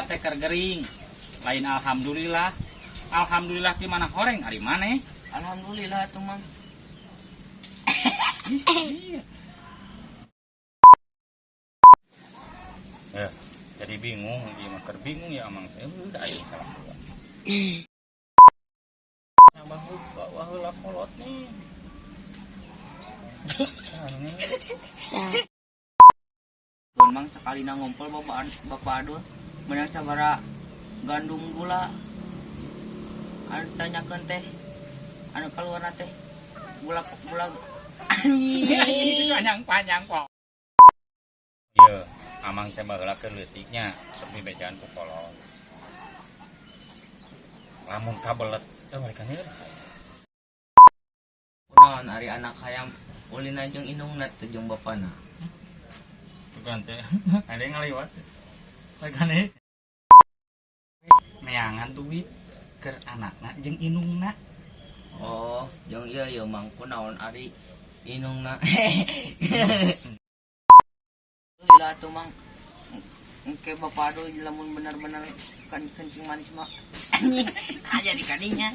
Kolot teh keur gering. Lain alhamdulillah. Alhamdulillah di mana horeng ari maneh? Alhamdulillah tuh, Mang. Ih, iya. Ya, jadi bingung, ieu mah keur bingung ya amang teh. Udah aing salah gua. Nambah baheula kolot nih. Nah, ini. Keun, Mang, sakalina ngumpul bapak Adul menang sabara gandum gula anu tanyakeun teh anu keluar teh gula gula, anjing. Panjang panjang kok. Iya, amang teh baheula keur leutiknya sok dibejaan ku kolot. Lamun kabelet, eh mereka nih. Kunaon ari anak hayam ulina jeung indungna teh jeung bapana? Bukan teh, ada yang ngaliwat. Mereka nih. Neangan duit ke anakna jeung indungna. Oh, jeung ieu ieu, Mang, kunaon ari indungna? Lila tuh, Mang, engke bapak Adul lamun bener-bener kan kencing manis mah anjing aja di kadinya.